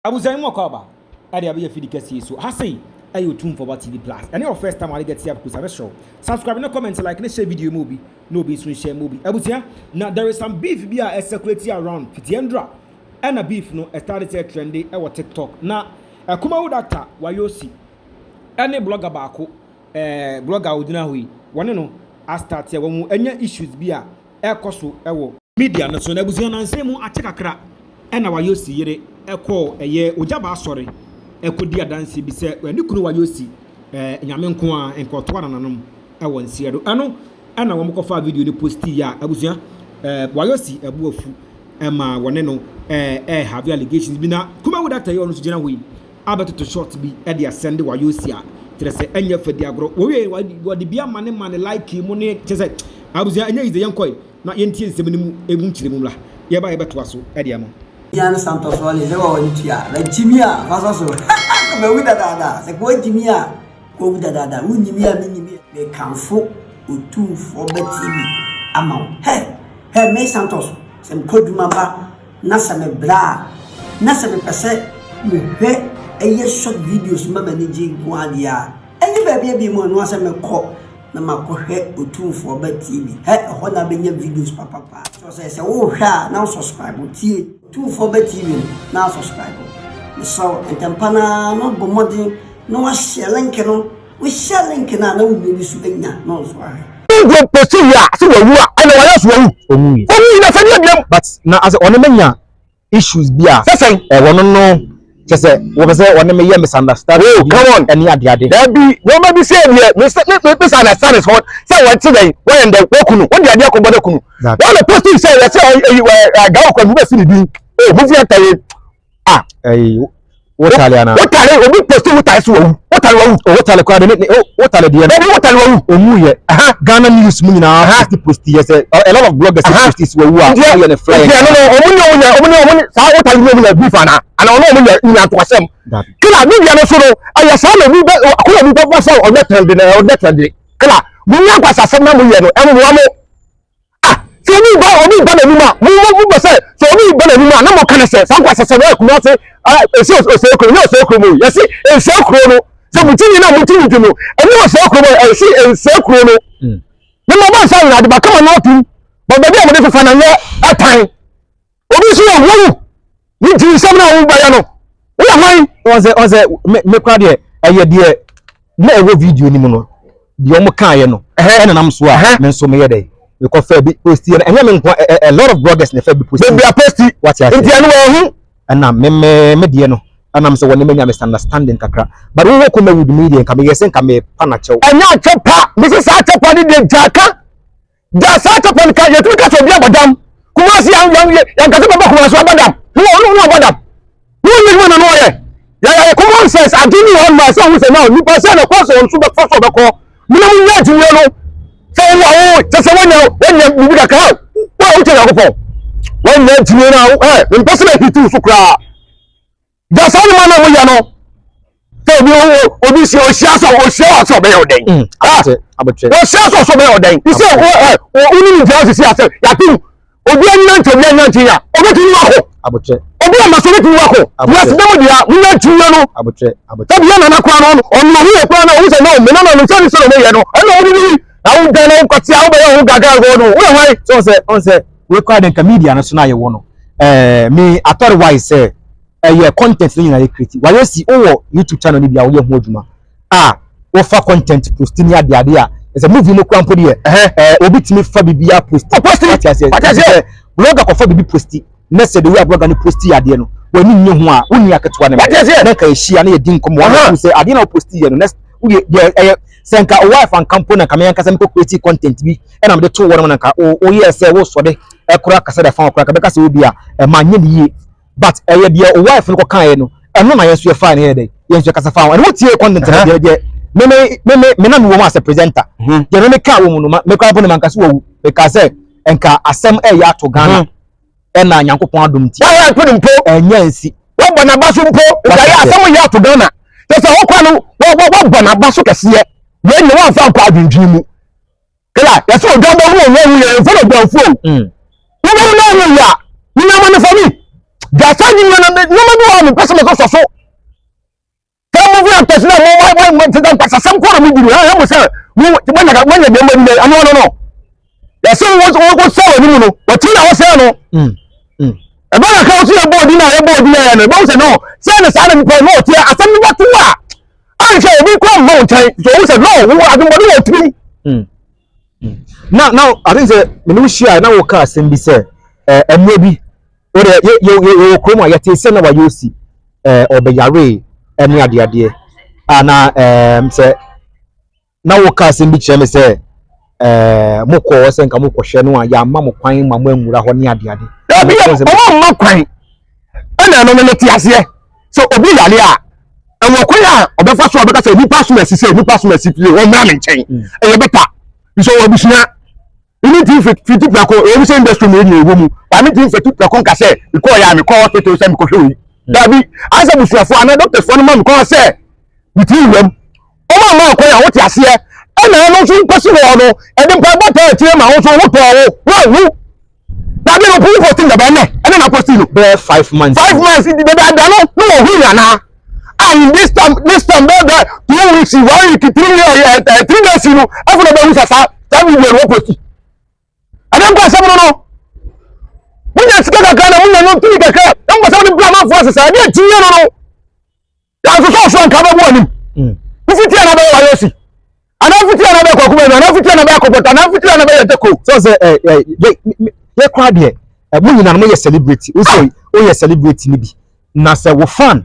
Abusua yi mu ɔkɔ aba ɛde abɛyɛ fidi kɛseɛ yi so. Ha sei ɛyɛ Otumfoɔ Ba TV Plus. Ɛne your first time a get up kusa bɛsrɛ subscribe ne comment, like ne share video mu obi na obi nso nhyɛ mu obi. Abusua, na there is some beef bi a ɛcirculate around fiti ɛndra, ɛna beef no ɛstart sɛ trendy ɛwɔ TikTok. Na Kumawood actor Wayosi ɛne blogger baako, blogger a ogyina hɔ yi, wɔne no astart a wɔn anya issues bi a ɛkɔ so ɛwɔ media no so. Na abusua, nansɛn mu akyɛ kakra ɛna Wayosi yere ɛkɔɔ ɛyɛ Ogyaba asɔre ɛkɔdi adanse bi sɛ ɛne kunu Wayosi Nyame nko a nkɔtoa nananom ɛwɔ nseɛ do. Ɛno ɛna wɔn kɔfa video no post yi a, abusua, Wayosi ɛbu afu ɛma wɔne no ɛɛ ɛɛ have allegations bi. Na Kumawood actor yi, ɔno nso gyina hɔ yi, abɛtoto short bi ɛde asɛnde Wayosi a kyerɛ sɛ ɛnyɛ fɛdi agorɔ. Wɔwie, wɔde bi ama ne ma ne like mu ne kyerɛ sɛ, abusua, ɛnyɛ yi sɛ yɛnkɔe na yɛntie nsɛm no mu emu nkyerɛ mu la yɛba yɛbɛtoa so ɛde ama. Yan Santos wale sɛ wɔwɔ ne tua na gyimi a fa sɔ so mawu dadaada sɛ kò gyimi a kò wu dadaada wonyimi a menyimi. Mekamfo Otumfoɔ Ba TV ama wo. Hɛ hɛ, me Santos, sɛ mekɔ adwuma ba na sɛ mebrɛ a, na sɛ mepɛ sɛ mehwɛ ɛyɛ short videos ma m'ani gye nko adeɛ a, ɛnyɛ baabi abi mu ɛno asɛ mekɔ na makɔhwɛ Otumfoɔ Ba TV. Hɛ, ɛhɔ na bɛnya videos papapa so sɛ wohwɛ a na subscribe tie Otumfoɔ Ba TV no na subscribe. Mesrɛ wo, ntɛmpa naa na bɔ mmɔden na wahyɛ link no. Wohyɛ link no a, na wo nua bi so anya na ɔnso ahwɛ. Nko pɛsi yi a sɛ wawu a, ɛna wayɛ so wawu. Ɔmu yi. Ɔmu yi na sɛ ne abiam. But na asɛ ɔne menya issues bi a sɛ sɛn ɛwɔ no kyɛ sɛ wɔpɛ sɛ ɔne me yɛ misunderstanding. Oh, come on. Ɛne adeade. Dabi, nneɛma bi sɛ deɛ misunderstanding hɔ sɛ wɔn ti dɛn wɔyɛ ndɛ wɔkunu wɔn de adeɛ akɔbɔ de kunu. Dabi. Wɔn na post sɛ yɛ sɛ ɛyi ɛ gawo kwan bi bɛ si ne din o movie actor yi ah. Ɛyi Wotale ana? Wotale, obi post Wotale so wawu, Wotale wawu. O Wotale koraa de ne o Wotale deɛ no. Dabi, Wotale wawu. Ɔmu yɛ Ghana news mu nyinaa post yɛ sɛ a lot of bloggers post si wawu a wɔyɛ ne flyer. Nti ɛno no ɔmo ne saa Wotale ne ɔmo nya beef ana ɔno ɔmo nya ntɔkwasɛm. Dabi. Kila media no so no ɛyɛ saa na obi bɛ akɔyɛ, obi bɛ sɛ ɔbɛ trend na ɔbɛ trend. Kila mo nya nkwasasɛm na mo yɛ no ɛmo mo ah, sɛ obi ba n'anim a mo bɛ sɛ obi ba n'anim a na mo ka ne sɛ saa nkwasasɛm ɛyɛ kuma ase ah, esi ose kuro nyɛ ose kuro mu yɛsi nse kuro no sɛ mo ti nyi na mo ti nyi no ɛnyɛ ose kuro mu, ɛsi nse kuro no. Ne mo ba nsa nyina ade ba kama na ɔtum bɔ baabi a mo de fefa na nyɛ ɛtan obi nso yɛ wɔwu ne nti nsɛm na wɔn bɛyɛ no woyɛ hwan. Wɔn sɛ me koraa deɛ, ɛyɛ deɛ na ɛwɔ video ni mu no deɛ ɔmo kaayɛ no ɛna nam so a me nso meyɛ dɛ mekɔ fɛ bi post yɛ no. Ɛnyɛ me nko, a lot of bloggers na fɛ bi post. Beebi a post. Wate ase? Nti ɛno wɔn ho. Ɛna me deɛ no ɛnam sɛ wɔne manya misunderstanding kakra, but wowɔ Kumawood mu yi deɛ, nka meyɛ sɛ nka mepa n'akyɛw. Ɛnyɛ akyɛ pa, mesi saa akyɛ pa ne deɛ gyaaka gya saa akyɛ pa no ka yɛtumi ka sɛ obi abɔ dam Kumasi yan yan yan kasa bɛbɔ Kumasi abɔ dam ne wɔn ɔno abɔ dam ne wɔn nyɛ adwuma na no ɔyɛ yɛ common sense ade ne wɔn ma sɛ ɔho sɛ na nipa sɛ na kɔ sɛ wɔn so bɛfa so ɔbɛkɔ mena mu nyɛ adwuma no sɛ wɔn a wɔn kyɛ sɛ wɔnyɛ biribi kakra wɔn a wɔkyɛ Nyankopɔn wɔnyɛ adwuma no a ɛ mpɛ sɛ ɛhitiw so koraa gya saa ne ma na wɔyɛ no sɛ obi si ohyia sɛ ohyia wɔ sɛ ɔbɛyɛ ɔdɛn. Ah. Abotire, abotire. Ohyia sɛ ɔbɛyɛ ɔdɛn sɛ ɔ ɛ wone ne ntia sisi asɛ yàtò obi anyina nkyɛn, obi anyina nkyɛn a obetumi wakɔ. Abotire. Obi ama so obetumi wakɔ. Abotire. Wɛsi dɛm deɛ munya nkyɛn no. Abotire, abotire. Sɛbi yɛ nana kora no ɔno ɔho yɛ kora no ɔho sɛ no me nana no sɛ ne sɛ ɔmo yɛ no ɛna ɔmo de na wo dan na wo kɔte a wobɛyɛ ɔho gaga hɔ no woyɛ hwan. So ɔn sɛ wei koraa de nka media no so na yɛwɔ no, me atɔre wise sɛ ɛyɛ content no nyinaa yɛ create. Wayɛ si wowɔ YouTube channel no bi a woyɛ ho adwuma a wofa content post ne adeade a ɛsɛ movie no kora mpo deɛ, obi tumi fa biribi post. Ɔpost. Wate aseɛ? Wate aseɛ. Sɛ blogger kɔfa biribi post na sɛ de wei a blogger no post adeɛ no w'ani nye ho a, wonni aketewa ne Wate aseɛ. na nka yɛhyia na yɛdi nkɔmmɔ Aha. wɔn sɛ adeɛ na wopost yɛ no next woyɛ deɛ ɛyɛ sɛ nka wo wife anka mpo na nka me ankasa mekɔ create content bi ɛna mede to wɔ no na nka woyɛɛ sɛ wosɔde ɛkora kasa de fa wo kora nka bɛka sɛ wobi a ɛma nyɛ ne yie, but ɛyɛ deɛ wo wife no kɔkaeɛ no ɛno na yɛn nso yɛfaa no yɛ dɛ yɛn nso yɛkasa fa ho. Ɛno wotie content no deɛ me na mewɔ mu as a presenter deɛ me kaa wɔ mu no me kora mpo no manka sɛ wawu. Meka sɛ nka asɛm ɛyɛ ato Ghana ɛna Nyankopɔn adom nti wɔyɛ nko ne mpo ɛnyɛ nsi. Wɔbɔ n'aba so mpo nka yɛ asɛm yɛ ato Ghana kyɛ sɛ wɔkɔ no wɔbɔ n'aba so kɛseɛ wei ne wɔmfa nkɔ adwendwene mu. Kila yɛsɛ odwan bɛ hu owó wu yɛ nfa na odwanfuo wobɛhu na ɔwu yɛ a nneɛma no fa mi. Gya saa gyimie no nneɛma bi wɔ hɔ a mepɛ sɛ mekɔsɔ so. Sɛ movie actors na mo mo mo te sɛ nkwasasɛm kɔ na mo di no ɛyɛ mo sɛ mo mo nya mo nya deɛ mo adi ano ano no yɛsɛ wo wo wo sɛ wɔ anim no wɔti na wɔsɛ no ɛbɛ na ka wɔsi yɛ bɔɔdi na yɛ bɔɔdi yɛ no ɛbɛ sɛ no sɛ ne saa na nipa no ɔte asɛm no bɛto a anhwɛ obi kura mma wo nkyɛn so wo sɛ no wo adwemmɔde wɔ tirim. Na na I think sɛ mene wo hyia na woka asɛm bi sɛ ɛmmerɛ bi Wo deɛ yɛ yɛ yɛ yɛwɔ kurom a yɛte sɛ na wayɛ osi ɛɛ ɔbɛyaree ɛne adeadeɛ a na ɛɛm sɛ na woka asɛm bi kyerɛ me sɛ ɛɛ mokɔ hɔ sɛ nka mokɔhwɛ no a yɛama mo kwan ma mo anwura hɔ ne adeade. Dabi yɛ ɔmo mma kwan ɛna ɛno no mete aseɛ sɛ obi yare a ɛwɔ kwan a ɔbɛfa so a ɔbɛka sɛ nipa som asi sɛ nipa som asi pie wɔn mmra me nkyɛn ɛyɛ bɛta nso wɔ abusua. Mene ti fiti prɛko ɛwɔ mu sɛ industry mu yɛ ɛwɔ mu ba me ti fiti prɛko nka sɛ mekɔɔ yɛ a mekɔɔ hospital sɛ mekɔhwɛ wei daabi asɛ busuafoɔ anaa doctorsfoɔ no ma mekɔɔ sɛ metiri wuram ɔma ama akwan a wote aseɛ ɛna ɛno nso nkɔsi hɔ no ɛde mpaebɔ taa akyire ma wo nso wo tɔɔ wo woawu dabi no powo posti ndaba ɛnɛ ɛne na posti no bɛyɛ 5 months 5 months dada no ne wɔ hu anaa ah in this time this time bɛɛ bɛɛ 2 weeks 1 week 3 3 days no afɔ na bɛhu sa saa saa video no wɔ posti ɛne nkɔ asɛm no no munya sika kakra na munya no tumi kakra na nkɔ asɛm no bra amanfoɔ asesa ɛne akyinyɛ no no yansosɔ ɔso anka bɛbɔ anim mfiti a na bɛyɛ wayɛ si anaa mfiti a na bɛyɛ kɔkɔ bɛyɛ anaa mfiti a na bɛyɛ kɔkɔtɔ anaa mfiti a na bɛyɛ tɛko. Sɛ sɛ ɛ ɛ yɛ yɛ kora deɛ ɛ mo nyinaa no mo yɛ celebrity o sɛ o yɛ celebrity ni bi na sɛ wo fan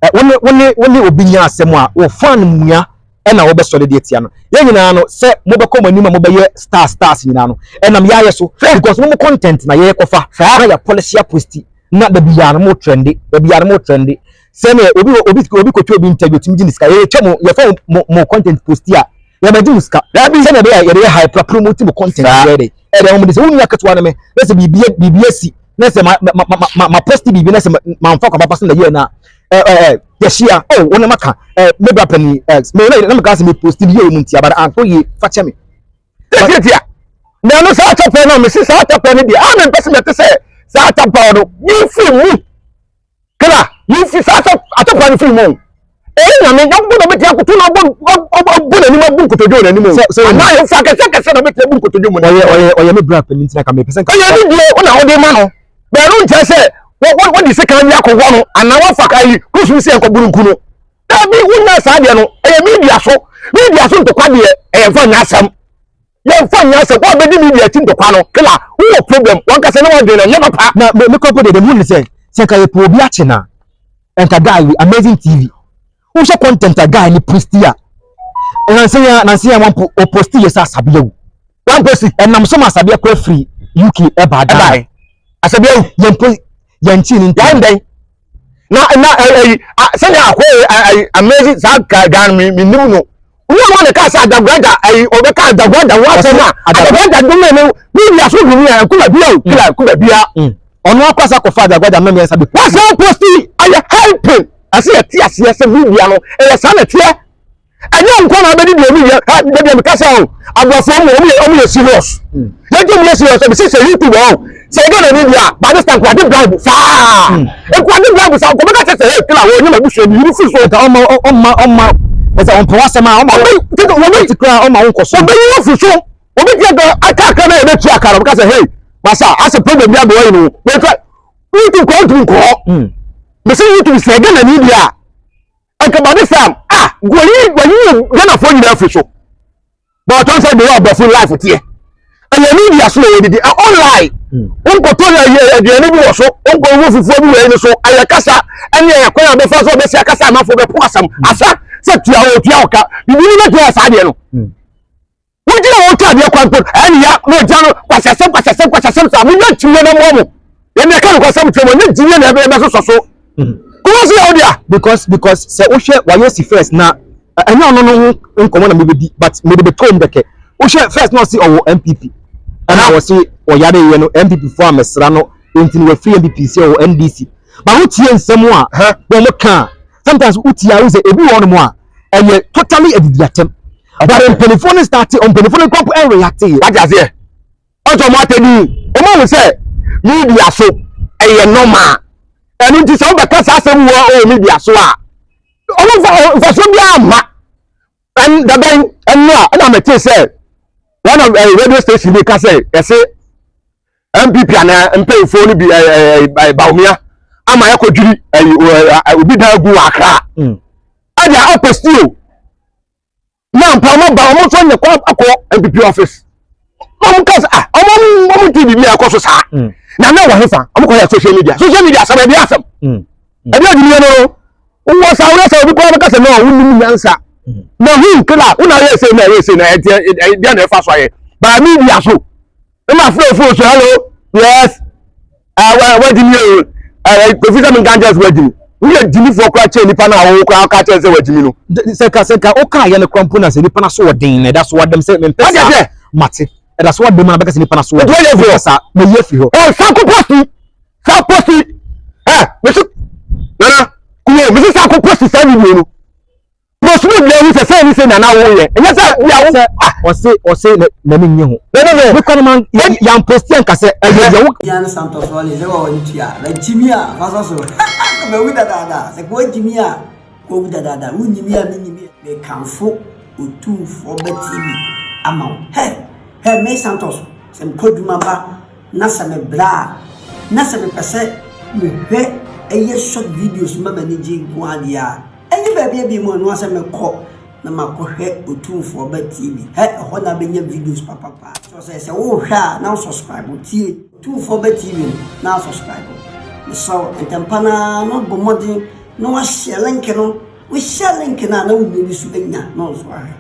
ɛ wo ne wo ne wo ne obi nya asɛm a wo fan mua ɛna wɔbɛsɔre deɛ tia no yɛn nyinaa no sɛ mobɛkɔ mo anim a mobɛyɛ stars stars nyinaa no ɛnam yɛayɛ so because mo mo content na yɛyɛ kɔfa na yɛ polish aposti na dabi yɛ ano mo trendy dabi yɛ ano mo trendy sɛnea obi obi obi kɔtwa obi interview tumi gye ne sika yɛtwa mo yɛfa mo mo content posti a yɛbɛgye mo sika sɛnea ɛbɛyɛ yɛde yɛ hype promote mo content yɛ de ɛde wɔn de sɛ wɔn nua ketewa no me na sɛ biribi biribi asi na sɛ ma ma ma ma ma post biribi na sɛ ma nfa kwan papa so na yɛ na ɛ ɛ ɛ yɛhyia oh wɔn ma ka ɛ me bra panyin ɛ me na na me ka sɛ me post bi yɛ wɔn ntia but anko yie fa kyɛ me. Tiatia na ɛno saa atapɛ no mesi saa atapɛ no deɛ a mempɛ sɛ mɛte sɛ saa atapɛ no yɛmfiri mu kra yɛmfiri saa atapɛ no firi mu ɛyɛ nyame nyankopɔn na bɛtumi akoto no abɔ n'anim abu nkotodwe wɔ n'anim anaa yɛmfa akɛsɛ akɛsɛ na bɛtumi abu nkotodwe mu. Ɔyɛ ɔyɛ ɔyɛ me bra panyin ntina ka mepɛ sɛ nka. Ɔyɛ ne deɛ wo na wode ma no bɛɛno nkyerɛ sɛ wode sekan bi akɔwɔ no anaa wafa ayi kusum sɛ nkɔboro nku no. Dabi, wonya saa deɛ no, ɛyɛ media so. Media so ntɔkwa deɛ, ɛyɛ mfa nyɛ asɛm. Yɛmfa nyɛ asɛm. Wɔn a bɛdi media akyi ntɔkwa no, kila, wowɔ problem. Wankasa ne wadwene no, ɛnyɛ papa. Na me me kɔpɔ deɛ deɛ mehu ne sɛ, sɛ nka yɛpɛ obi akye no a, nka guy wei, Amazing TV. Wohwɛ content a guy no posti a, nansa yi ara, nansa yi ara wampo, ɔposti yɛ sɛ Asabea wu. Wamposti. Ɛnam so ma Asabea kora firi UK ɛbaa Ghana. Ɛbae. Asabea wu. Yɛmpo, yɛnkyee no ntɛm. Yɛn dɛn? Na na ɛyi sɛnea akɔ ɛyi amazing saa gan mi mi nim no wúwo wọn ká sɛ adagbada ɛyi ɔbɛka adagbada wọ́n asɛm a adagbada dome no mi wia so dumi a nkuma bia o kila nkuma bia. Ɔno akɔ asa akɔfa adagbada mɛmɛ nsa bi. Wọ́n sɛ posti ayɛ helping ɛsɛ yɛ ti aseɛ sɛ media no ɛyɛ saa na teɛ ɛnyɛ nkɔ na abɛdi deɛ media ha dabi a meka sɛ o aborɔfo ɔmo ɔmo yɛ ɔmo yɛ serious yɛn ti ɔmo yɛ serious ɛbi sɛ sɛ YouTube ɔ sɛ ɛgɛ na media by this time nkwade bribe saa nkwade bribe saa nkɔmɔ ka kyerɛ sɛ hey kila wɔn nyɛ ma busua bi yiri fi so. Nka ɔma ɔma ɔma ɛsɛ ɔmpɛ w'asɛm a ɔma ɔbɛ tete wɔbɛ ti kura ɔma wo nkɔ so. Ɔbɛ yi wɔ fi so obi tia ka aka aka na yɛbɛ tua aka na ɔbɛka sɛ hey masa asɛ problem bi abɛwɔ yi no wɔtwa YouTube kɔ ntumi nkɔ hɔ mesi YouTube sɛ ɛgɛ na media nka by this time ah wɔyi wɔyi Ghanafoɔ nyinaa afiri so but ɔtɔn sɛ de wɔ aborɔfo life teɛ ɛyɛ media so na wɔdidi ɛ online nkɔtɔ yɛ aduane bi wɔ so nkɔ owó fufuo bi wɔ ɛni so ɛyɛ kasa ɛne ɛyɛ kwan a bɛfa so ɔbɛsi akasa amanfoɔ bɛpo asɛm asa sɛ tua wɔ tua ɔka bibi ni bɛtua saa deɛ no wogyina wɔn tɔ adeɛ kwan po ɛne ya na ɔgya no kwahyɛsɛm kwahyɛsɛm kwahyɛsɛm saa mo nyɛ kyimie na mmoa mo yɛn deɛ ka no kwasɛm kyerɛ mo nyɛ gyimie na ɛbɛ ɛbɛsosɔ so kuma so yɛ wo dea. Because sɛ wohwɛ wayɛ si first na ɛnyɛ ɔno no ho nkɔmɔ na mebɛdi but mede bɛtɔ mu kɛkɛ wohwɛ first na ɔse ɔwɔ NPP ɛna ɔse ɔyare yɛ no NPP foɔ a mɛsra no nti no wafiri NPP sɛ ɔwɔ NDC but wotie nsɛm a wɔn ka a sometimes wotie a wo sɛ ebi wɔ hɔnom a ɛyɛ totally adidi atɛm but mpanimfoɔ no start mpanimfoɔ no kɔmpo ɛreact yɛ. Wate aseɛ ɔsɛ ɔmo atɛ di ɔmo ahu sɛ media so ɛyɛ normal. Ɛno nti sɛ wobɛka saa asɛm wɔ ɔwɔ media so a, ɔmo nfa mfasoɔ biara mma. Ɛn dabɛn ɛno a ɛna mete sɛ one of eh, radio station bi ka sɛ ɛse NPP anaa mpanyinfoɔ no bi ɛɛ ɛɛ Bawumia ama yɛkɔdwiri ɛyi obi dan agu wɔ Accra. Ɛde a ɔpɛsti o. Na mpa ɔmo ba ɔmo nso nyɛ kɔ akɔ NPP office. Ɔmo ka sɛ ah ɔmo ɔmo ti biribi a ɛkɔ so saa. Na na wɔ hefa ɔmo kɔ yɛ social media social media asɛm ɛde asɛm. Ɛde adwuma no wowɔ saa woyɛ sɛ obi kɔ bɛka sɛ no wonim nyansa. Na hu nkela wo na ayɛ sei na ɛyɛ sei na ɛdeɛ ɛdeɛ na ɛfa so ayɛ. Baa media so. Ɛma afrɛ phone so hello yes ah wagyimi o kofi sɛ menka nkyɛn sɛ wagyimi woyɛ gyimifoɔ koraa kyɛn nipa no a wɔwo koraa ka kyɛn sɛ wagyimi no. Sɛ ka sɛ ka wokaa yɛ no koraa mpo na sɛ nipa no so wɔ den na ɛda so wadam sɛ mempɛ saa mate ɛda so wadam na bɛka sɛ nipa no so wɔ den mempɛ saa mayi afiri hɔ. Ɔ sako posti sa posti ɛ mesi nana kuo mesi sako posti saa video no. Bosome bia hu sɛ sɛ ne sɛ nana wo yɛ. Ɛnyɛ sɛ bia wo. Sɛ ɔse ɔse n'ani nye ho. No no no. Me kwan man yan posti anka sɛ ɛyɛ deɛ wo. Bia ne Santos wale sɛ wɔ wani tua na gyimi a fa sɔ so mawu dadaada sɛ kò gyimi a kò wu dadaada wo nyimi a me nyimi me kamfo otumfoɔ ba TV ama wo hɛ hɛ me Santos sɛ mekɔ dwuma ba na sɛ me bra a na sɛ mepɛ sɛ mehwɛ ɛyɛ short videos ma m'ani gye nko adeɛ a Ɛnyɛ baabi a bi mu ɛno ara sɛ mɛkɔ na makɔhwɛ Otumfoɔ Ba TV. Hɛ, ɛhɔ na bɛnya videos papapa. Kyerɛ sɛ, sɛ wohwɛ a na wo subscribe, tie Otumfoɔ Ba TV no na subscribe. Mesrɛ wo, ntɛmpa no ara na bɔ mmɔden na wahyɛ link no. Wohyɛ link no a na wo nua bi so anya na ɔnso ahwɛ.